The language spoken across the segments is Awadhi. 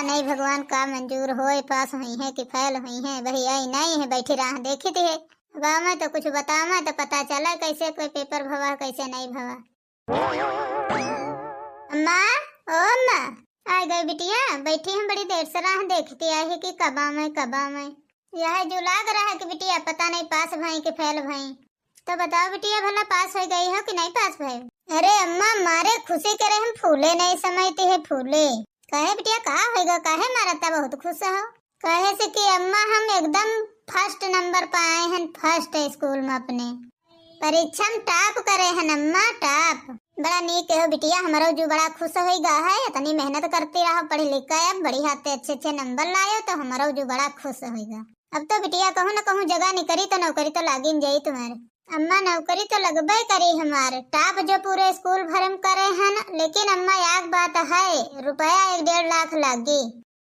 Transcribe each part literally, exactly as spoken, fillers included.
नहीं भगवान का मंजूर होए, पास हुई है कि फेल हुई है, वही आई नहीं है, बैठी राह देखी थी है। अब आवे तो कुछ बतावे तो पता चले कैसे कोई पेपर भवा, कैसे नहीं भवा। अम्मा, ओ अम्मा, आ गई बिटिया, बैठी हम बड़ी देर से राह देखती आई है कि कब आवे, कब आवे। यह जो लाग रहा है कि बिटिया पता नहीं पास भई कि फेल भई। तो बताओ बिटिया, भला पास हो गई हो कि नहीं पास भई? अरे अम्मा, मारे खुशी करे हम फूले नहीं समझती है, फूले। कहे बिटिया, का होएगा, काहे मारता, बहुत खुश हो? कहे से कि अम्मा, हम एकदम फर्स्ट नंबर पर आए हैं, फर्स्ट स्कूल में अपने। परीक्षा में टॉप करे हैं अम्मा, टॉप। बड़ा नीक हो बिटिया, हमरो जू बड़ा खुश होइगा है, इतनी मेहनत करती रहो, पढ़ी लिख के अब बढ़िया ते अच्छे अच्छे नंबर लायो तो हमरो जू बड़ा खुश होइगा। अब तो बिटिया कहूँ न कहूँ जगह निकरी तो नौकरी तो लागिन जाई तुम्हारे। अम्मा, नौकरी तो लगबे करी हमार, टॉप जो पूरे स्कूल भर में करे हन, लेकिन अम्मा, एक बात है, रुपया एक डेढ़ लाख लागी।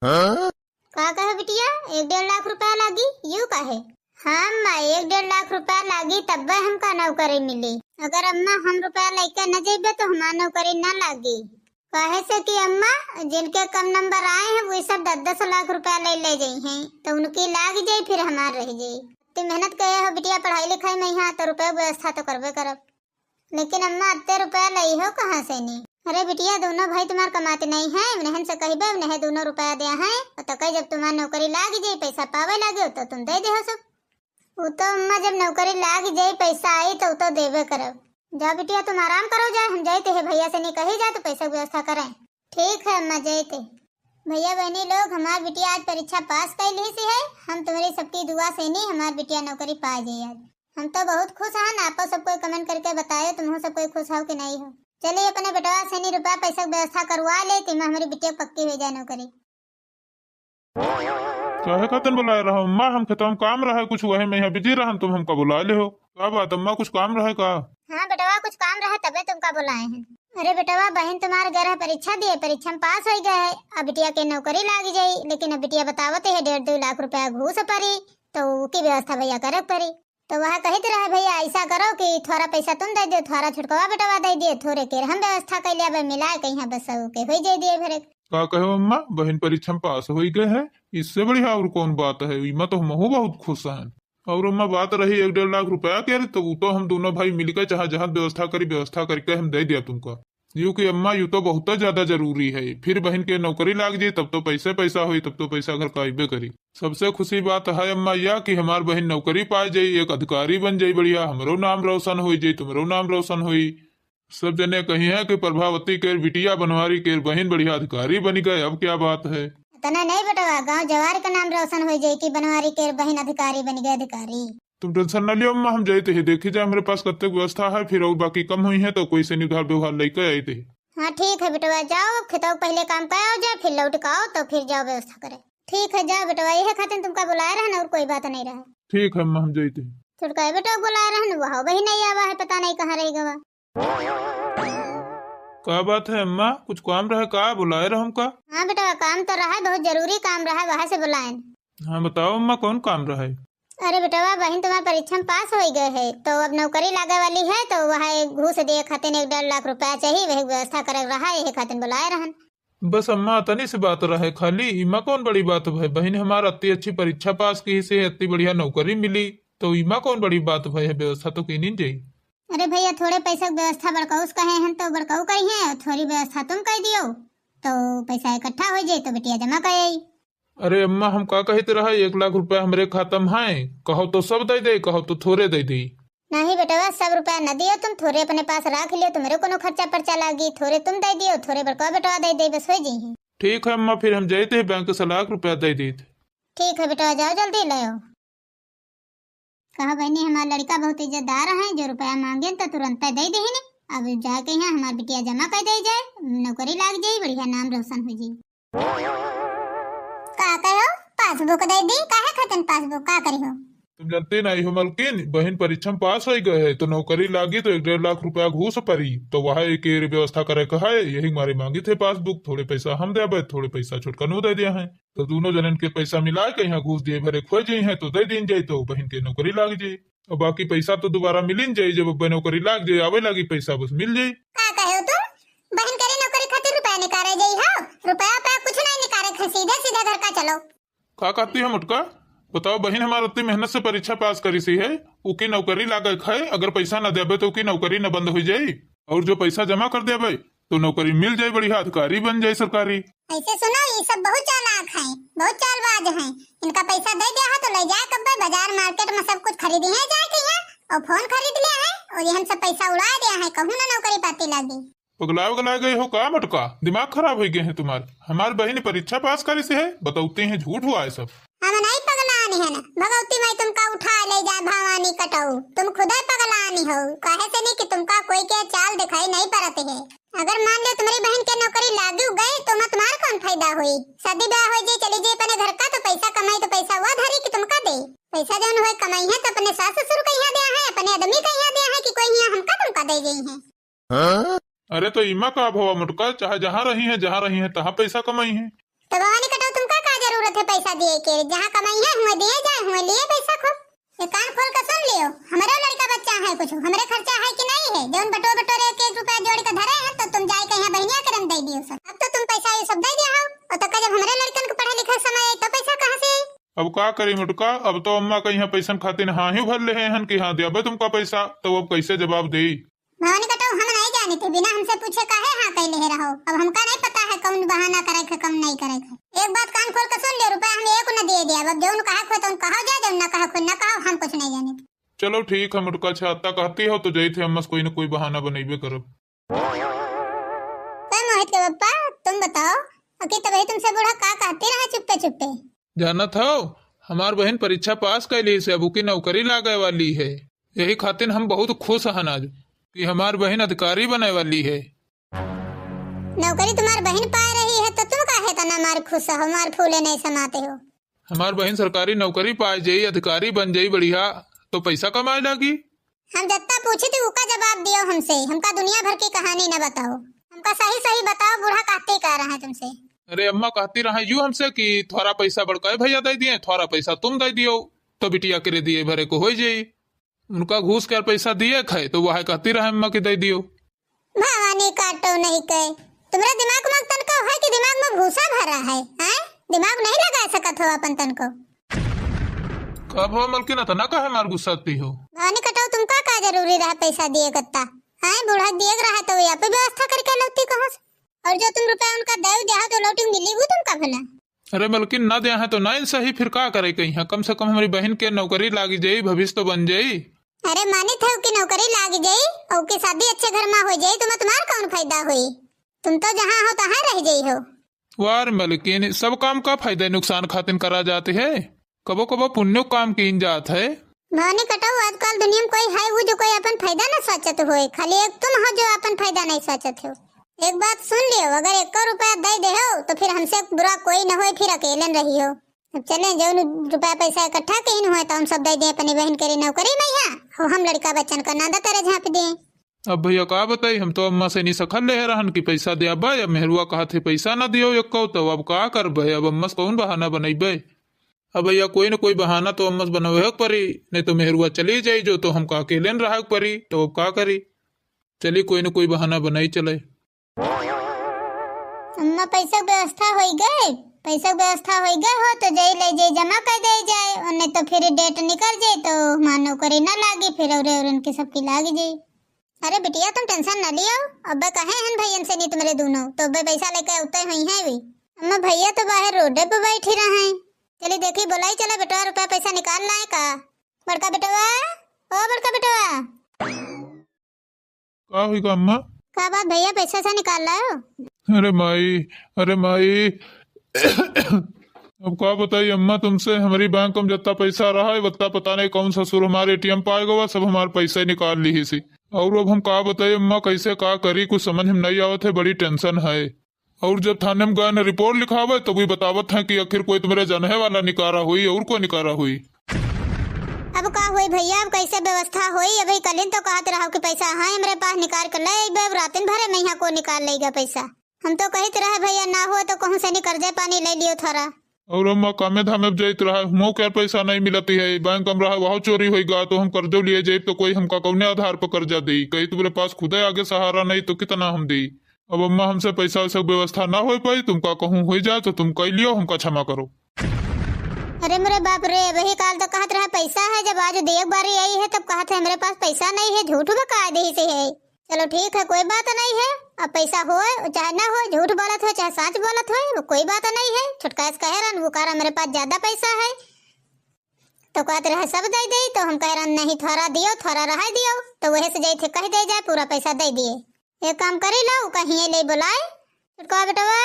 हाँ? का कहे बिटिया, एक डेढ़ लाख रुपया लागी? यू काहे? हाँ अम्मा, एक डेढ़ लाख रुपया लागी, तब्बे हमका नौकरी मिली। अगर अम्मा हम रुपया लेके न जेबे तो हमार नौकरी न लागी। काहे से कि अम्मा, जिनके कम नंबर आए हैं, वही सब दस दस लाख रुपया ले ले जाई हैं, तो उनकी लाग जाई, फिर हमार रह जाई। इतनी मेहनत करे हो बिटिया पढ़ाई लिखाई में यहाँ, तो रुपये व्यवस्था तो करबे करब। लेकिन अम्मा, अत्ते रुपया लई हो कहाँ से नी? अरे बिटिया, दोनों भाई तुम्हार कमाते नहीं है, उन्हें से कहिबे, उन्हें दोनों रुपया दे हैं, और तो कही जब तुम्हार नौकरी लाग जाई, पैसा पावे लागे, तो तुम दे दे हो सब। वो तो अम्मा, जब नौकरी लाग जाई, पैसा आई, तो, तो देबे करब। जा बिटिया, तुम आराम करो, जा, हम जाते हैं भैया से नी कही जा, तो पैसा की व्यवस्था करें। ठीक है अम्मा, जाते। भैया बहनी लोग, हमार बिटिया आज परीक्षा पास कर ली सी है, हम तुम्हारी सबकी दुआ से नी हमार बिटिया नौकरी पा जाए आज। हम तो बहुत खुश हन, आपो सब कोई कमेंट करके बतायो, तुम सब कोई खुश हो कि नहीं हो। चलिए अपने बेटवा से नी रुपया पैसा की व्यवस्था करवा ले, तिमा हमारी बिटिया पक्की हो जाए नौकरी। काहे खातिर बुलाए रहो अम्मा? हम खेतवा में काम रहे कुछ, वही में यहाँ बिजी रहन, तुम हमका बुला ले हो। का बात अम्मा, कुछ काम रहे का? हाँ बेटवा, कुछ काम रहे तबे तुमका बुलाए हैं। अरे बेटवा, बहन तुम्हारे घर है परीक्षा दिए, परीक्षा में पास हो गए है, अब बिटिया के नौकरी लाग जाई, लेकिन अब बिटिया बतावत है डेढ़ दो लाख रुपया घूस परी, तो की व्यवस्था भैया करे परी। तो वह कहित रहे, भैया ऐसा करो कि थोड़ा पैसा तुम दे दो, थोड़ा छुटकवा बेटवा दे दिए, थोड़े केर हम व्यवस्था कर लिया, मिलाए कहीं बस के हो जाए दिए भरे। का कहो अम्मा, बहन परीक्षा में पास हो गए है, इससे बढ़िया और कौन बात है? इमा तो हमहू बहुत खुश हैं। और अम्मा बात रही एक डेढ़ लाख रुपया के, तो वो तो हम दोनों भाई मिलकर चाहे जहाँ व्यवस्था करी, व्यवस्था करके हम दे दिया तुमका। यू कि अम्मा, यू तो बहुत ज्यादा जरूरी है, फिर बहन के नौकरी लाग जाई, तब तो पैसे पैसा होई, तब तो पैसा घर का अइबे करी। सबसे खुशी बात है अम्मा या कि हमार बहन नौकरी पा जाई, एक अधिकारी बन जाई बढ़िया, हमरो नाम रोशन हो जाई, तुमरो नाम रोशन होई। सब जने कही है कि प्रभावती के बिटिया बनवारी के बहन बढ़िया अधिकारी बन गए, अब क्या बात है? इतना नहीं बेटवा, गांव जवार का नाम रोशन हो जाई कि बनवारी के बहन अधिकारी बन गए, अधिकारी। तुम टेंशन न लियो अम्मा, हम जाते हैं, देखी जाए हमारे पास कत्ते व्यवस्था है, फिर और बाकी कम हुई है तो कोई से नी उधार व्यवहार लेके आए थे। हाँ ठीक है बेटवा, जाओ खेतवा के पहले काम कर आओ जाए, फिर लौट के आओ तो फिर जाओ व्यवस्था करे। ठीक है जाओ बेटवा, यही खातिर तुमका बुलाए रहन और कोई बात नहीं रहे। ठीक है अम्मा, हम जाते हैं। छोटका बेटवा बुलाए रहन, वह वही नहीं आवा है, पता नहीं कहाँ रह गवा। का बात है अम्मा, कुछ काम रहे का, बुलाए रहो हमका? हाँ बेटवा, काम तो रहा, बहुत जरूरी काम रहा, वहाँ से बुलाए। हाँ बताओ अम्मा, कौन काम रहे? अरे बेटवा, बहन तुम्हार परीक्षा में पास हो गए है, तो अब नौकरी लागे वाली है, तो वह एक घूस दिए खातिर एक डेढ़ लाख रुपया चाहिए, वही व्यवस्था करे रहा, यही खातिर बुलाए रहन। बस अम्मा, अतनी सी बात रहे खाली, इमा कौन बड़ी बात है? बहन हमार अत्ती अच्छी परीक्षा पास की से अत्ती बढ़िया नौकरी मिली, तो इमा कौन बड़ी बात है? व्यवस्था तो कीनी जाई। अरे भैया, थोड़े पैसा की व्यवस्था बड़काऊ से कहे हैं तो बड़काऊ कही है, थोड़ी व्यवस्था तुम कर दियो तो पैसा इकट्ठा हो जाए तो बिटिया जमा कर आई। अरे अम्मा, हम का कहते रहा, एक लाख रुपया हमरे खाता में है, कहो तो सब दे दे, कहो तो थोड़े दे दे। नहीं बेटवा, सब रुपया न दियो तुम, थोड़े अपने पास रख लियो, तुम्हारे कोनो खर्चा पर्चा लागी, थोड़े तुम दे दियो, थोड़े बड़का बेटवा दे दे, बस हो जी है। ठीक है अम्मा, फिर हम जाते हैं बैंक से लाख रुपया दे देते। ठीक है बेटवा, जाओ जल्दी ले आओ। कहा बहनी, हमार लड़का बहुत इज्जतदार है, जो रुपया मांगे तो तुरंत दे दे ही नहीं। अब जाके यहाँ हमार बिटिया जमा कर दे जाए, नौकरी लाग जाए, बढ़िया नाम रोशन हो जाए। का कहो? पासबुक दे दी? काहे खातिर पासबुक? का करी हो? तुम जानते नहीं हो मलकिन, बहन परीक्षा में पास हो गए है, तो नौकरी लागी तो एक डेढ़ लाख रुपया घूस परी, तो वह एक व्यवस्था करे का है, यही मारे मांगी थे पासबुक। थोड़े पैसा हम देबे, थोड़े पैसा छोटकनू दे दिया है, तो दोनों जनन के पैसा मिला के यहाँ घूस दिए भरे खोए जाई है, तो दे दीन जाए, तो बहन के नौकरी लाग जाए। और बाकी पैसा तो दोबारा मिलिन जाई, जब अब्बे नौकरी लाग जाई, आवे लागी पैसा, बस मिल जाई। का कहे हो तुम? बहन करे नौकरी खातिर रुपया निकारे जाई हो? रुपया पे कुछ नहीं निकारे खसी। का कहती है मोटका? बताओ बहिन, हमार अत्ती मेहनत से परीक्षा पास करिसी है, उकी नौकरी लागक है, अगर पैसा न देबे तो उकी नौकरी न बंद होइ जाई, और जो पैसा जमा कर देबे तो नौकरी मिल जाई, बढ़िया अधिकारी बन जाई सरकारी। ऐसे सुनो, ये सब बहुत चालाक हैं, बहुत चालबाज हैं। इनका पैसा दे दिया है तो ले जाए कब्बे बाजार मार्केट में सब कुछ खरीदी है जाए के यहाँ, और फोन खरीद लिया है, और ये हम सब पैसा उड़ा दिया है, कहूँ ना नौकरी पाती लागी। पगला उगला गए हो का मोटका? दिमाग खराब होइ गए हैं तुम्हार। हमार बहिन परीक्षा पास करिसी है, बतौती हैं झूठ हुआ है सब। हम नहीं पगलानी है ना, भगवती माई तुमका उठा ले जाए भवानी कटऊ, तुम खुदे पगलानी हो, काहे से नहीं कि तुमका कोई के चाल दिखाई नहीं पड़त है। अगर मान लो तुम्हारी बहिन के नौकरी लागू गई तो मैं तुम्हार कौन फायदा हुई? शादी ब्याह हो जाए, चली जाए अपने घर का, तो पैसा कमाई तो पैसा वह धरी कि तुमका दे। पैसा जौन होए कमाई है तो अपने सास ससुर का यहाँ दिया है, अपने आदमी का यहाँ दिया है कि कोई यहाँ हमका तुमका दे गई है? अरे तो इमा का भवा मोटका, चाहे जहाँ रही है, जहाँ रही है, तहाँ पैसा कमाई है। तो भवानी कटऊ तुमका का जरूरत है पैसा दिए के? जहाँ कमाई है हुए दिए जाए, हुए लिए पैसा खूब। ये कान खोल के सुन लियो, हमरे लड़का बच्चा है कुछ, हमरे खर्चा है कि नहीं है? जौन बटो बटोरे के एक रुपया जोड़ के धरे हैं तो तुम जाए के यहाँ बहिनिया के रंग दे दियो सब। अब तो तुम पैसा ये सब दे दिया हो, और तो का जब हमरे लड़कन के पढ़े लिखे समय आई तो पैसा कहाँ से आई? अब का करी मोटका, अब तो अम्मा के यहाँ पैसन खातिर हाँही भर ले हैं कि हाँ देबे तुमका पैसा, तो अब कैसे जवाब देई? भवानी कटऊ हम नहीं जानी थे, बिना हमसे पूछे काहे हाँ कह ले रहो। अब हमका नहीं पता है कौन बहाना करे के, कौन नहीं करे के। एक बात कान खोल के सुन लियो, रुपया हम एक न दिए दिया। अब जौन कहा खोए तो कहा जाए, जौन ना कहा खोए ना कहा, हम कुछ नहीं जानी थे। चलो ठीक है मोटका, अच्छा अत्ता कहती हो तो जाई थे, अम्मा से कोई न कोई बहाना बनैबे करब। ए मोहित के पप्पा, तुम बताओ, अकी तबही तुमसे बूढ़ा का कहती रहा चुप्पे चुप्पे? जानत हो, हमार बहिन परीक्षा पास कैली से अब उकी नौकरी लागे वाली है। यही खातिर हम बहुत खुश हन आज कि हमार बहिन अधिकारी बने वाली है। नौकरी तुम्हार बहिन पाए रही है तो तुम काहे तना मार खुश हो, मार फूले नहीं समाते हो? हमार बहिन सरकारी नौकरी पाए जाई, अधिकारी बन जाई बढ़िया, तो पैसा कमाए लागी। हम जत्ता पूछी थी उका जवाब दियो हमसे, हमका दुनिया भर की कहानी न बताओ, हमका सही सही बताओ बूढ़ा कहते का रहा है तुमसे। अरे अम्मा कहती रहा यू हमसे कि थोड़ा पैसा बड़का भैया दे दिए, थोड़ा पैसा तुम दे दियो, तो बिटिया के रे दिए भरे को हो जाई। उनका घूस के पैसा दिए खाए तो वह कहती रहे अम्मा कि दे दियो। भवानी काटो नहीं कहे, तुम्हारे दिमाग में तनका है कि दिमाग में भूसा भरा है, हैं? दिमाग नहीं लगा सकत हो अपन तनको। कब हो मलकिन, इतना काहे मार गुस्साती हो? भवानी कटऊ तुमका का जरूरी रहा पैसा दिए कत्ता, हैं? बूढ़ा दिए रहा तो यहाँ पे व्यवस्था करके लौटी कहाँ से? और जो तुम रुपया उनका दे दिया तो लौटी मिली वो तुमका भला? अरे मलकिन, ना दिया है तो ना इन सही, फिर का करे कहीं है? कम से कम हमारी बहन के नौकरी लागी जाई, भविष्य तो बन जाई। अरे मानित है उकी नौकरी लागी जाई और उकी शादी अच्छे घर में हो जाई, तुम्हें तुम्हार कौन फायदा हुई? तुम तो जहाँ हो तहाँ रह जाई हो। वार मलकिन, सब काम का फायदा नुकसान खातिन करा जाते है, कबो कबो पुण्यो काम कीन जात है। भवानी कटऊ, आजकल दुनिया में कोई है वो जो कोई अपन फायदा न सोचत होए, खाली एक तुम हो जो अपन फायदा नहीं सोचत हो। एक बात सुन लियो, अगर एक रुपया दे दे हो तो फिर हमसे बुरा कोई न होए, फिर अकेले न रही हो। अब चले जौन रुपया पैसा इकट्ठा कहीं हुए तो हम सब दे दे अपनी बहन के रे नौकरी में यहाँ, और हम लड़का बच्चन का नादा तेरे झाँप दे। अब भैया का बताई, हम तो अम्मा से नहीं सखल ले रहन कि पैसा दे अब्बा, या मेहरुआ कहा थे पैसा ना दियो एक्को, तो अब का करबे, अब अम्मा से कौन बहाना बनैबे? अब भैया कोई न कोई बहाना तो अम्मा से बनवे के परी, नहीं तो मेहरुआ चली जाई जो, तो हमका अकेले न रहे के परी, तो अब का करी? चली कोई न कोई बहाना बनाई चले। अम्मा पैसा के व्यवस्था होई गए, पैसा के व्यवस्था होई गए हो तो जाई ले जाई जमा कर दे जाए, और नहीं तो फिर डेट निकल जाए तो हमार नौकरी ना लागी, फिर और, और उनके सबकी लागी जाई। अरे बिटिया तुम टेंशन ना लियो, अब्बे कहे हन भैयन से नहीं तुम्हारे दोनों, तो अब्बे पैसा लेके उते हुई हैं भी। अम्मा भैया तो बाहर रोडे पे बैठी रहे हैं। चली देखी बोलाई, चला बेटवा रुपया पैसा निकाल लाए का। बड़का बेटवा, ओ बड़का बेटवा। का हुई का अम्मा? का बात भैया, पैसा से निकाल लायो? अरे माई, अरे माई। अब का बताई अम्मा तुमसे, हमारी बैंक में जितना पैसा रहा है उतना पता नहीं कौन ससुर हमारे एटीएम पाए गवा, सब हमारे पैसा ही निकाल ली ही सी। और अब हम का बताई अम्मा, कैसे का करी, कुछ समझ में नहीं आवत है, बड़ी टेंशन है। और जब थाने में गए न रिपोर्ट लिखावे तो भी बतावत हैं कि आखिर कोई तुम्हारे जनहे वाला निकारा हुई और कोई निकारा हुई। अब का हुई भैया, अब कैसे व्यवस्था हुई? अभी कलिन तो कहत रहो कि पैसा है हमरे पास, निकाल के ले अइबे, अब रातिन भरे में यहाँ को निकाल लेगा पैसा। हम तो कहित रहे भैया ना हो तो कहूँ से नहीं कर्जे पानी ले लियो थोड़ा। और हम कामे धामे जाइत रहा, हुओं के पैसा नहीं मिलती है, बैंक में रहा वहाँ चोरी होई गा तो हम कर्जो लिए जाइब तो कोई हमका कौने आधार पर कर्जा दी? कही तुम्हारे पास खुदे आगे सहारा नहीं तो कितना हम दी? अब अम्मा हमसे पैसा वैसा के व्यवस्था ना हो पाई, तुमका कहूँ हो जाए तो तुम कह लियो, हमका क्षमा करो। अरे मोरे बाप रे, वही काल तो कहत रहा पैसा है, जब आज देख बारी आई है तब कहत है हमरे पास पैसा नहीं है, झूठ बका देही से है। चलो ठीक है, कोई बात नहीं है, अब पैसा होए चाहे ना होए, झूठ बोलत हो चाहे साँच बोलत हो, वो कोई बात नहीं है। छोटका से कहे रहन, वो कह रहा हमरे पास ज्यादा पैसा है, तो कहत रहे सब दे दे, तो हम कह रहन नहीं, थोड़ा दियो, थोड़ा रह दियो, तो वही से जाई थे कह दे जाए पूरा पैसा दे दिए। एक काम करी लो, कहीं ले बुलाए छोटका बेटवा।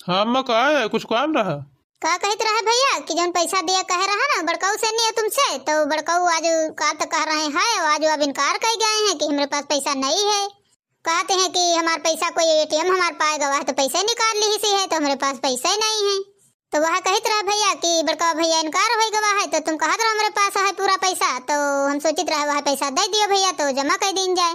हाँ अम्मा, का है, कुछ काम रहा? का कहित रहे भैया कि जौन पैसा दिया कहे रहा ना बड़काऊ से नहीं है तुमसे, तो बड़काऊ आज का तो कह रहे हैं, आज वो अब इनकार कर गए हैं कि हमरे पास पैसा नहीं है। कहते हैं कि हमार पैसा कोई एटीएम हमार पाए गवा है तो पैसे निकाल ली से है, तो हमरे पास पैसे नहीं है। तो वह कहित रहा भैया कि बड़का भैया इनकार हो गवा है, तो तुम कहत रहो हमरे पास है पूरा पैसा, तो हम सोचित रहे वह पैसा दे दियो भैया तो जमा कर दीन जाए।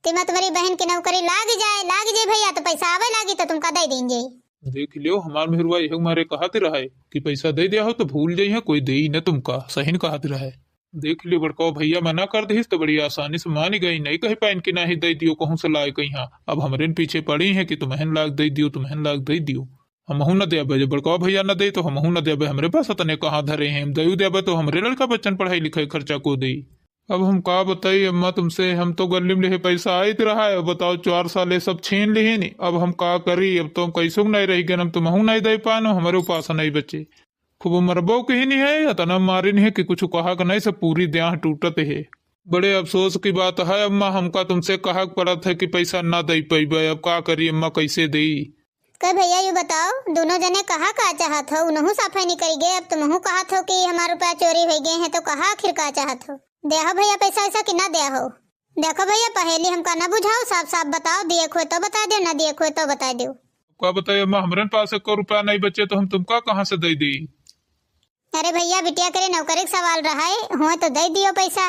तिमा तुम्हारी बहन की नौकरी लाग जाए, लाग जाए भैया, तो पैसा आवे लागी तो तुमका दे दीन जाए। देख लियो, हमार मेहरुआ यह मारे कहत रहा है कि पैसा दे दिया हो तो भूल जाई है, कोई दे ही न तुमका, सही न कहत रहा है। देख लियो, बड़का भैया मना कर दिस तो बड़ी आसानी से मान गई, नहीं कह पाइन कि नहीं दे दियो, कहूँ से लाए कहीं। हाँ, अब हमरे न पीछे पड़ी है कि तुम्हें लाग दे दियो, तुम्हें लाग दे दियो। हमहू न देबे, जब बड़का भैया न दे तो हमहू न देबे। हमरे पास अतने कहाँ धरे हैं, हम दयू देबे तो हमरे लड़का बच्चन पढ़ाई लिखाई खर्चा को दे। अब हम का बताई अम्मा तुमसे, हम तो गल्ली में लेहे पैसा आइत रहा है, बताओ चार साल ये सब छीन लिहिन, अब हम का करी, अब तो हम कैसो नहीं रह गए, हम तुमहू नहीं दे पानो, हमरे उपास नहीं बचे। खूब मरबो कहीं नहीं है, इतना मारिन है कि कुछ कहा के नहीं, सब पूरी देह टूटत है। बड़े अफसोस की बात है अम्मा, हमका तुमसे कहा के पड़त है कि पैसा ना दे पैबे, अब का करी अम्मा, कैसे देई? कह भैया, यू बताओ, दोनों जने कहा का चाहत हो? उनहू साफे निकल गए, अब तुमहू कहत हो कि हमार रुपया चोरी हो गए हैं, तो कहा आखिर का चाहत हो? द्या हो भैया पैसा वैसा कि ना द्या हो? देखो भैया, पहेली हमका ना बुझाओ, साफ साफ बताओ, दिए खोए तो बता दो, ना दिए खोए तो बता दो। का बताइए अम्मा, हमरे पास एको रुपया नहीं बचे तो हम तुमका कहाँ से दे दी? अरे भैया, बिटिया के लिए नौकरी के सवाल रहा है, हुए तो दे दियो पैसा।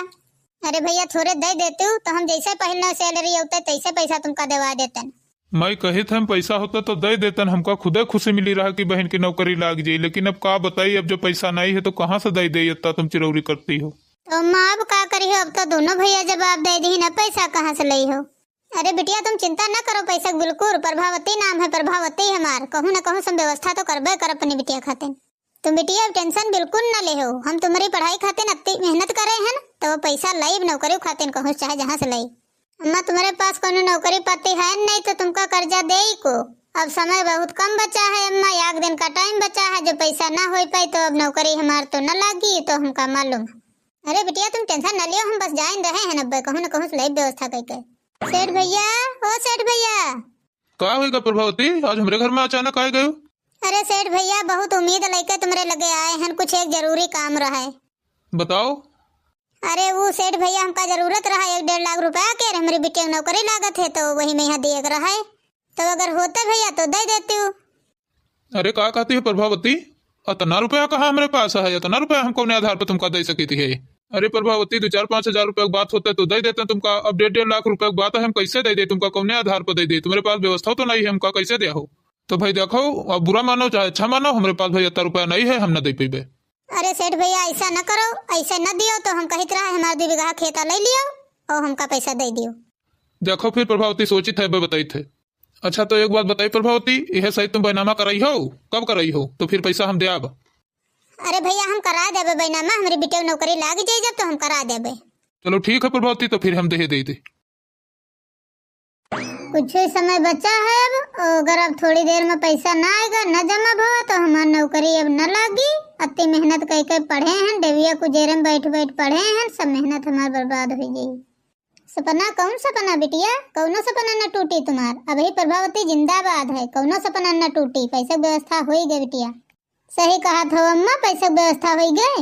अरे भैया, थोड़े दे देतू तो हम जैसे पहले सैलरी होते तैसे पैसा तुमका देवा देतन। मैं कहित हम पैसा होता तो दे देतन, हमका खुदे खुशी मिली रहा कि बहन की नौकरी लाग जाई, लेकिन अब का बताई, अब जब पैसा नहीं है तो कहाँ से दे दे, इतना तुम चिरौरी करती हो। तो अम्मा अब का करी हो, अब तो दोनों भैया जवाब दे दी ना, पैसा कहाँ से लई हो? अरे बिटिया, तुम चिंता न करो पैसा के बिल्कुल, प्रभावती नाम है, प्रभावती हमार, कहूँ न कहूँ से हम व्यवस्था तो करबे कर अपनी बिटिया खातिर। तुम बिटिया अब टेंशन बिल्कुल न ले हो, हम तुम्हारी पढ़ाई खातिर अत्ती मेहनत करे हैं, तो वो पैसा लाइब नौकरी खातिर कहूँ चाहे जहाँ से लाई। अम्मा, तुम्हारे पास कोनो नौकरी पाती है नहीं तो तुमका कर्जा दे ही को। अब समय बहुत कम बचा है अम्मा, एक दिन का टाइम बचा है, जो पैसा ना हो पाए तो अब नौकरी हमार तो न लागी, तो हमका मालूम है। अरे बिटिया, तुम टेंशन न लियो, हम बस जाइन रहे हैं अब्बे, कहूँ न कहूँ से लाइब व्यवस्था करके। सेठ भैया, ओ सेठ भैया। का होइगा प्रभावती, आज हमरे घर में अचानक आए गयो? अरे सेठ भैया, बहुत उम्मीद लेके तुम्हारे लगे आए हैं, कुछ एक जरूरी काम रहा है। बताओ। अरे वो सेठ भैया, हमका जरूरत रहा एक डेढ़ लाख रुपया के, हमरी बिटिया के नौकरी लागत है तो वही में यहाँ दिए के रहा है, तो अगर होते भैया तो दे देती हूँ। अरे का कहती है प्रभावती, अतना रुपया कहाँ हमरे पास है, अतना रुपया हम कौने आधार पर तुमका दे सकी थी है? अरे प्रभावती, दो चार पाँच हजार रुपया की बात होता तो दे देते तुमका, अब डेढ़ डेढ़ लाख रुपया की बात है, हम कैसे दे दे तुमका, कौने आधार पर दे दे? तुम्हारे पास व्यवस्था तो नहीं है, हमका कैसे दिया हो? तो भाई देखो, अब बुरा मानो चाहे अच्छा मानो, हमरे पास भाई इतना रुपया नहीं है, हम ना दे पइबे। अरे सेठ भैया, ऐसा न करो, ऐसे न दियो तो हम कहित रहा हमार दो बीघा खेता ले लियो और हमका पैसा दे दियो। देखो फिर प्रभावती, सोचित है, बताई थे। अच्छा तो एक बात बताई प्रभावती, यह सही तुम बैनामा कराई हो, कब कराई हो, तो फिर पैसा हम दे आब। अरे भैया, हम करा देबे बैनामा, हमरी बिटिया के नौकरी लाग जाई जब तो हम करा देबे। चलो ठीक है प्रभावती, तो फिर हम दे दे दे। कुछ ही समय बचा है अब, अगर अब थोड़ी देर में पैसा ना आएगा, ना जमा भवा, तो हमार नौकरी अब ना लागी। अति मेहनत कई के पढ़े हैं, डेविया कुजेरे में बैठ बैठ पढ़े हैं, सब मेहनत हमार बर्बाद हो गई। सपना? कौन सपना बिटिया? कौनो सपना न टूटी तुम्हार। अबही प्रभावती जिंदाबाद है, कौनो सपना न टूटी। पैसा व्यवस्था होई गए बिटिया। सही कहत हो अम्मा, पैसा व्यवस्था होई गए।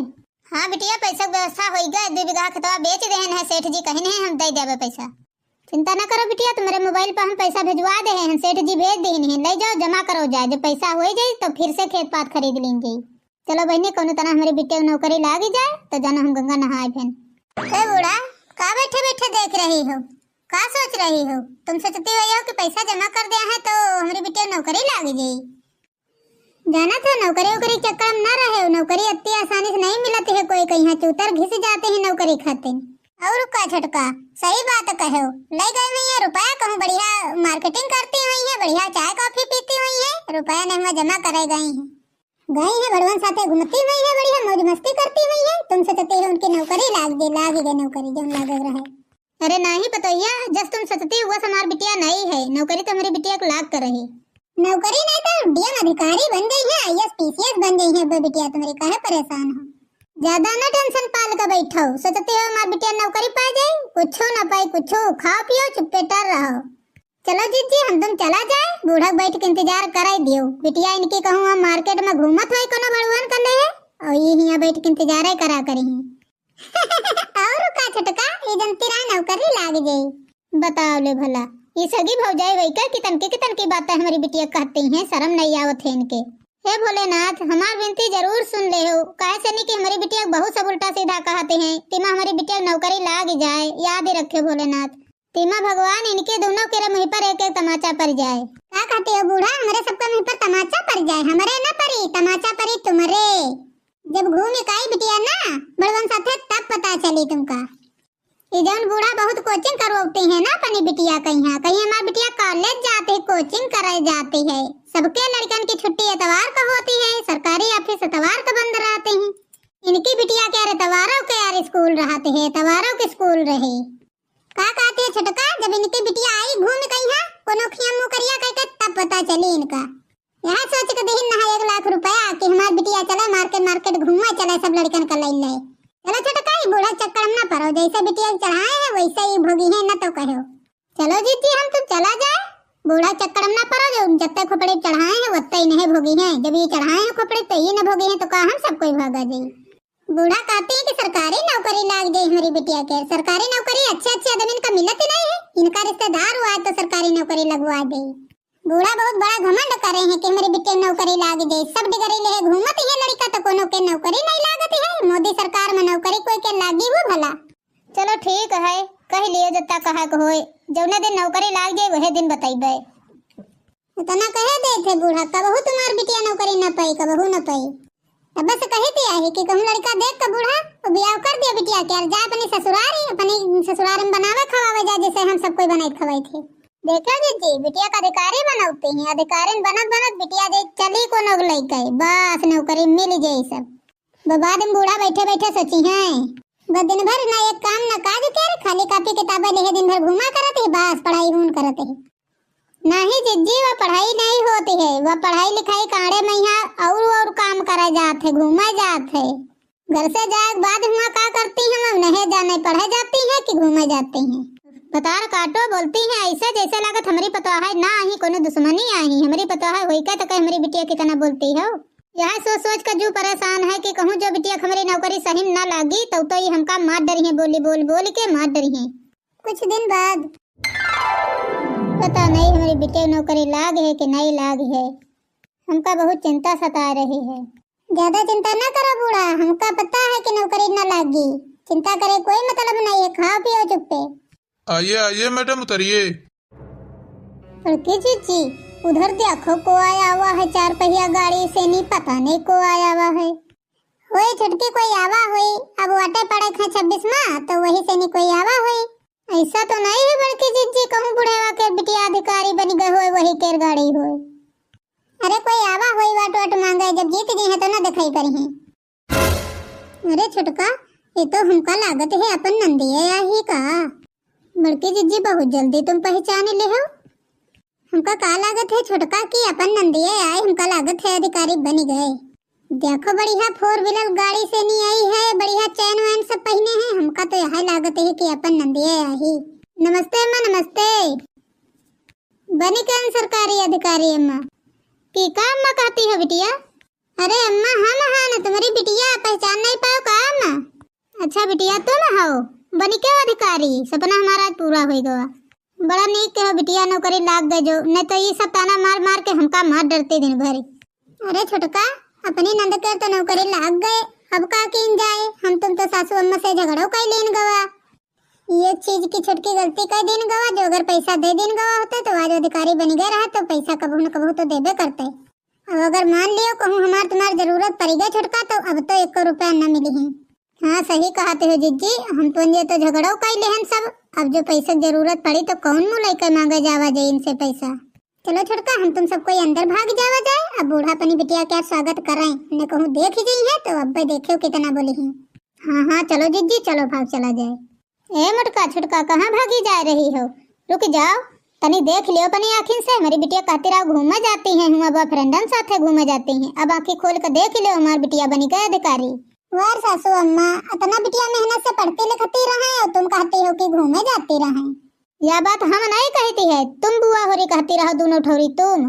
हाँ बिटिया, पैसा व्यवस्था होई गए। दो बीघा खेतवा बेच देहन है सेठ जी, कहिन है हम दे देबे पैसा। चिंता न करो बिटिया, तुम्हारे मोबाइल पर हम पैसा भेजवा देहे हैं, सेठ जी भेज देहन है, ले जाओ जमा करो जाए, जब पैसा हो जाए तो फिर से खेत पात खरीद लेंगे। चलो बहनी, कौनो तना हमरे बिटिया के नौकरी लागी जाए तो जाना हम गंगा नहाए फिर। ए बूढ़ा, का बैठे बैठे देख रही हो, का सोच रही हो? तुम सोचती हुई हो कि पैसा जमा कर दिया है तो हमरी बिटिया के नौकरी लागी जाई। जाना था नौकरी वोकरी के चक्कर में ना रहे, नौकरी इतनी आसानी से नहीं मिलती है कोई, कहीं चूतर घिस जाते हैं नौकरी खातिर। और का छोटका, सही बात कहो, ले गई हुई है रुपया, कहूँ बढ़िया मार्केटिंग करती हुई है, बढ़िया चाय कॉफी पीती हुई है, रुपया नहीं हुआ जमा करे गई है। गई है बड़वन साथे घूमती हुई है, बढ़िया मौज मस्ती करती हुई है। तुम सोचती हो उनकी नौकरी लाग गई, लाग गई नौकरी, जौन लागे रहे। अरे नाही पतोहिया, जस तुम सोचती हो, वस हमार बिटिया नहीं है। नौकरी तो हमारी बिटिया के लाग कर रही। नौकरी नहीं तो डीएम अधिकारी बन गई है, आईएएस पीसीएस बन गई है। बे बिटिया तुम्हारी काहे परेशान हो? ज्यादा ना टेंशन पाल के बैठो। सोचती हो हमार बिटिया नौकरी पा जाए? कुछो ना पाई, कुछो। खाओ पियो, चुप्पे टर रहो। चलो जिज्जी, हम तुम चला जाए, बूढ़ा बैठ के इंतजार कराई दियो। बिटिया इनकी कहूँ हम मार्केट में घूमत होई कोनो बड़ुअन कर ले है, और ये हियाँ बैठ के इंतजार करा करी हैं। और का छोटका, ये जनती रहा नौकरी लाग जाई। बताओ ले भला, ये सगी भौजाई वही का कितन की कितन की बातें हमारी बिटिया कहती हैं, शर्म नहीं आवत है इनके। हे भोलेनाथ, हमार विनती जरूर सुन ले हो, काहे से नहीं कि हमारी बिटिया बहुत सब उल्टा सीधा कहते हैं, तिमा हमारी बिटिया की नौकरी लाग जाए, याद ही रखे भोलेनाथ। तिमा भगवान इनके दोनों के मुँह पर एक एक तमाचा पड़ जाए। का कहते हो बूढ़ा, हमारे सबका मुँह पर तमाचा पड़ जाए? हमारे न पड़ी, तमाचा पड़ी तुम्हारे। जब घूम के आई बिटिया ना बड़वन साथे, तब पता चली तुमका। ये जौन बूढ़ा बहुत कोचिंग करवाते हैं ना अपनी बिटिया के यहाँ, कहीं हमारी बिटिया कॉलेज जाते है, कोचिंग करे जाते है। सबके लड़कन की छुट्टी एतवार का होती है, सरकारी ऑफिस एतवार का बंद रहते हैं। इनकी बिटिया के यार एतवारों के यार स्कूल रहते है, एतवारों के स्कूल रहे। का कहती है छोटका, जब इनकी बिटिया आई घूम के यहाँ, कोनो खिया मुँह करिया कह के, तब पता चली इनका। यह सोच के दिहिन नहा एक लाख रुपया कि हमार बिटिया चले मार्केट, मार्केट घूमे चले, सब लड़कन का लई ले। चलो छोटका, ई बूढ़ा चक्कर में ना पड़ो, जैसे बिटिया के चढ़ाए हैं वैसे ही भोगी है, ना तो कहो। चलो जीजी, हम तुम चला जाए, बूढ़ा चक्कर में ना पड़ो, जो जत्ते खोपड़ी चढ़ाए हैं वत्ते ही नहीं भोगी हैं। जब ये चढ़ाए हैं खोपड़ी तो ये न भोगी हैं तो का हम सब कोई भागा जाई? बूढ़ा कहती है कि सरकारी नौकरी लाग जाई हमारी बिटिया के, सरकारी नौकरी अच्छे अच्छे आदमी का मिलत ही नहीं है, इनका रिश्तेदार हुआ है तो सरकारी नौकरी लगवा दे। बूढ़ा बहुत बड़ा घमंड करे हैं कि हमारी बिटिया नौकरी लाग जाई, सब डिग्री ले घूमत है लड़का तो कोनो के नौकरी नहीं लागत है। मोदी सरकार में नौकरी कोई के लागी हो भला? चलो ठीक है, कह लियो जत्ता कहा के होए, जौने दिन नौकरी लाग जाई वहे दिन बतैबे। इतना कहे दे थे बूढ़ा, कबहू तुम्हार बिटिया नौकरी न पाई, कबहू न पाई। तब बस कही दिया है कि कहूँ लड़का देख के बूढ़ा, वो ब्याह कर दिया बिटिया के, और जा अपनी ससुरारी, अपनी ससुरारी में बनावे खवावे जा, जैसे हम सब कोई बनाई खवाई थे। देखो जीजी, बिटिया का अधिकारी बनौती हैं, अधिकारी बनत बनत बिटिया जे चली कोनो लइके, बस नौकरी मिल जाई सब। ब-, बाद में बूढ़ा बैठे बैठे सोची हैं, बस दिन भर ना एक काम ना काज कर, खाली कापी किताबें लेहे दिन भर घूमा करत है, बस पढ़ाई हून करत है। नहीं जिज्जी, वह पढ़ाई नहीं होती है, वह पढ़ाई लिखाई कांड़े में यहाँ और और काम करे जात है, घूमे जात है। घर से जाए के बाद हुआं का करती हैं, वह नहे जाने पढ़े जाती हैं कि घूमे जाती हैं। बतार काटो, बोलती हैं ऐसे जैसे लागत हमरी पतवाह है ना आही, कोनो दुश्मनी आही। हमरी पतवाह होई के तो कहे हमरी बिटिया कितना बोलती हो। यह सोच सोच के जू परेशान है कि कहूँ जो बिटिया के हमरी नौकरी सही में ना लागी तो, तो ये हमका मार डरी हैं, बोली बोल बोल के मार डरी हैं। कुछ दिन बाद पता नहीं हमारी बिटिया नौकरी लाग है कि नहीं लाग है, हमका बहुत चिंता सता रही है। ज्यादा चिंता ना करो बूढ़ा, हमका पता है कि नौकरी ना लागी। चिंता करे कोई मतलब नहीं है, खाओ पियो चुप्पे। आइए, आइए मैडम, उतरिए। बड़की जीजी, उधर देखो कोई आवा है चार पहिया गाड़ी से, नहीं पता नहीं कोई आवा है। होई छोटकी कोई आवा होई, अब वाटे पड़े खा छब्बीस मा, तो वही से नहीं कोई आवा होई। ऐसा तो नहीं है बड़की जीजी, कहूँ बुढ़ेवा के बिटिया अधिकारी बनी गए होए, वही केर गाड़ी होए। अरे कोई आवा होई वाट वाट मांगे, जब जीत गई है तो ना दिखाई पड़ी है। अरे छोटका, ये तो हमका लागत है अपन नंदिये आही का। बड़की जीजी बहुत जल्दी तुम पहचान ले हो। हमका का लागत है छोटका कि अपन नंदिये आए, हमका लागत है अधिकारी बनी गए। देखो बढ़िया four wheeler गाड़ी से नहीं आई है, बढ़िया chain वैन सब पहने हैं, हमका तो यह लागत है कि अपन नंदिये आही। नमस्ते अम्मा, नमस्ते। बनी कौन सरकारी अधिकारी अम्मा? की का अम्मा कहती हो बिटिया? अरे अम्मा, हम हन तुम्हारी बिटिया, पहचान नहीं पाओ का अम्मा? अच्छा बिटिया, तुम हो बनी के अधिकारी, सपना हमारा आज पूरा हो गवा। बड़ा नीक के हो बिटिया, नौकरी लाग गए जो, नहीं तो ये सब ताना मार मार के हमका मार डरते दिन भर। अरे छोटका, अपनी नंद के तो नौकरी लाग गए, अब का कीन जाए, हम तुम तो सासू अम्मा से झगड़ो कर लेन गवा। ये चीज की छोटकी गलती कर दिन गवा, जो अगर पैसा दे दिन गवा होते तो आज अधिकारी बनी गए रहा तो पैसा कबहू न कबहू तो देबे करते। अब अगर मान लियो कहूँ हमार तुम्हार जरूरत पड़ी गई छोटका, तो अब तो एको रुपया न मिली है। हाँ, सही कहते हो जिज्जी, हम तो ये तो झगड़ो कर ले हम सब। अब जो पैसे की जरूरत पड़ी तो कौन मुँह लेकर मांगे जावा जाए इनसे पैसा? चलो छोटका, हम तुम सब कोई अंदर भाग जावा जाए, अब बूढ़ा अपनी बिटिया के स्वागत कराएं, न कहूँ देख ही गई है तो अब्बे देखियो कितना बोली ही। हाँ हाँ, चलो जिज्जी, चलो भाग चला जाए। ए मोटका छोटका, कहाँ भागी जा रही हो? रुक जाओ, तनी देख लियो अपनी आँखिन से। हमारी बिटिया कहती रहो घूमे जाती हैं, हुआ बॉयफ्रेंडन साथे घूमे जाती हैं। अब आँखी खोल के देख लियो, हमार बिटिया बनी गए अधिकारी। वार सासू अम्मा, इतना बिटिया मेहनत से पढ़ती लिखती रहे और तुम कहती हो कि घूमे जाती रहे। या बात हम नहीं कहती है, तुम बुआ होरी कहती रहो, दोनों ठोरी तुम।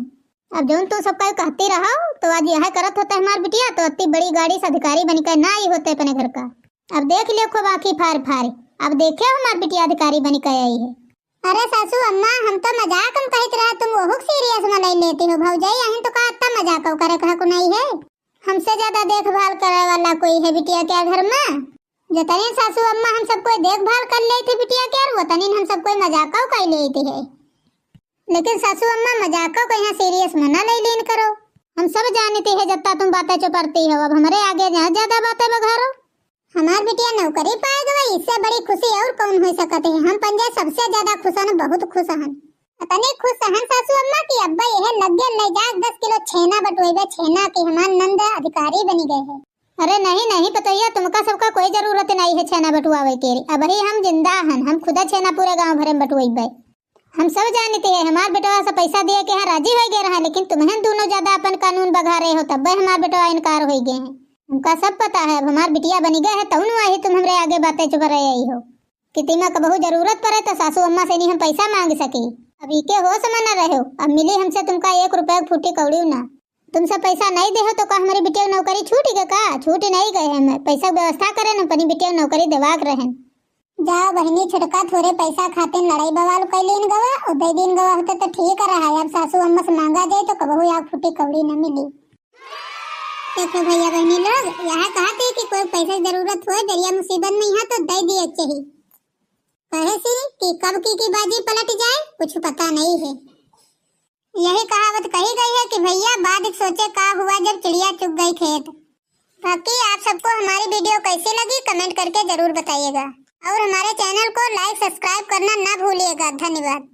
अब जौन तू सब कहीं कहती रहो, तो आज यह करत होते हमार बिटिया, तो इतनी बड़ी गाड़ी से अधिकारी बन के ना आई होते अपने घर का। अब देख लियो खूब आँखी फार फार, अब देखे हमार बिटिया अधिकारी बन के आई है। अरे सासू अम्मा, हम तो मजाक में कहत रहे, तुम वहुक सीरियस में ले लेती हो भौजाई, यहीं तो का इतना मजाक करे कहा को नहीं है। हमसे ज्यादा देखभाल करे वाला कोई है बिटिया के घर में? जतनी सासू अम्मा हम सब कोई देखभाल कर लेती बिटिया के, और वतनी हम सब कोई मजाक कर लेती है। लेकिन सासू अम्मा, मजाक को कहीं सीरियस में ना ले लीन करो। हम सब जानती है जत्ता तुम बातें चुपरती हो, अब हमरे आगे जहाँ ज्यादा बातें बघारो। हमार बिटिया नौकरी पाए गई, इससे बड़ी खुशी और कौन हो सकत है? हम पंजे सबसे ज्यादा खुश हन, बहुत खुश हन। इतनी खुश हन सासू अम्मा कि अब्बा यह लगे ले जाके दस किलो छेना बटुएबे, छेना कि हमार नंद अधिकारी बनी गए है। अरे नहीं नहीं पतोहिया, तुमका सबका कोई जरूरत नहीं है छेना बटुआवे के। अबही हम जिंदा हन, हम खुदा छेना पूरे गांव भरे में बटुएबे। हम सब जानते हैं, हमार बेटवा से पैसा दिए के यहाँ राजी हो गए रहा, लेकिन तुम्हें दोनों ज्यादा अपन कानून बघा रहे हो, तब्बे हमार बेटवा इनकार हो गए हैं। हमका सब पता है, अब हमार बिटिया बनी गए है, तउन वाही तुम हमरे आगे बातें चुप रहे आई हो। कि तिमा कबहू जरूरत पड़े तो सासू अम्मा से नहीं हम पैसा मांग सकी। अब इके होश में न रहो, अब मिली हमसे तुमका एक रुपया फूटी कौड़ी ना। तुम सब पैसा नहीं दे हो तो का हमारी बिटिया की नौकरी छूट गए का? छूट नहीं गए, हम पैसा की व्यवस्था करें, अपनी बिटिया की नौकरी देवा के रहें। जा बहिनी छोटका, थोरे पैसा खातिर लड़ाई बवाल कैलीन गवा, और दे दिन गवा होते तो ठीक रहा। अब सासू अम्मा से मांगा जाए तो कबहू आग फूटी कौड़ी न मिली। देखो भैया बहनी लोग, यह कहा थे कि कोई पैसा की जरूरत हो, दरिया मुसीबत में यहाँ तो दे दिए चाहिए। कहे सी कि कब की की बाजी पलट जाए, कुछ पता नहीं है। यही कहावत कही गई है कि भैया बाद सोचे का हुआ जब चिड़िया चुग गई खेत। बाकी आप सबको हमारी वीडियो कैसी लगी, कमेंट करके जरूर बताइएगा, और हमारे चैनल को लाइक सब्सक्राइब करना ना भूलिएगा। धन्यवाद।